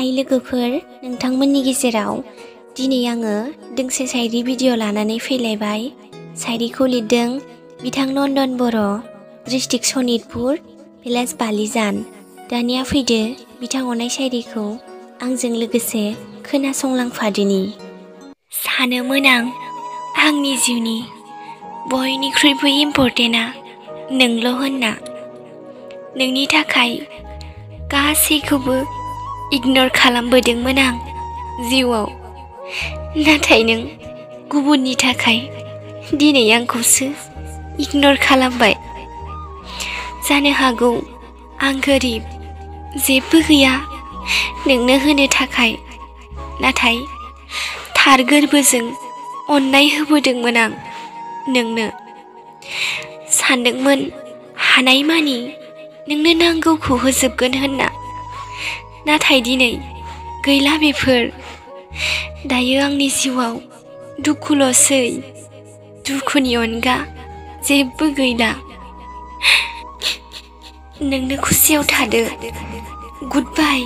हाय लोगोफोर, नोंथांमोननि गेजेराव दिनै आङो दोंसे शायरी भिडिअ लानानै फैलायबाय। शायरीखौ लिरदों बिथां नन्दन बर', डिस्ट्रिक्ट सनितपुर, भिलेज बालिजान। दानिया फैदो बिथां अननाय शायरीखौ आंजों लोगोसे खोनासंलांफादोनि। सानोमोन आं आंनि जिउनि बयनिख्रुइबो इम्परटेन्टआ नोंल' होनना। नोंनि थाखाय गासैखौबो इगनर खालामबोदोंमोन आं जिउआव, नाथाय नों गुबुननि थाखाय दिनै आंखौसो इगनर खालामबाय। जानो हागौ आं गोरिब, जेबो गैया नोंनो होनो थाखाय, नाथाय थार गोरबोजों अननाय होबोदोंमोन आं नोंनो। सानदोंमोन हानायमानि नोंनो नांगौखौ होजोबगोन होनना, नाथाय दिनै गैला बेफोर। दायो आंनि जिउआव दुखुल'सै, दुखुनि अनगा जेबो गैला। नोंनो खुसियाव थादो। गुड बाय।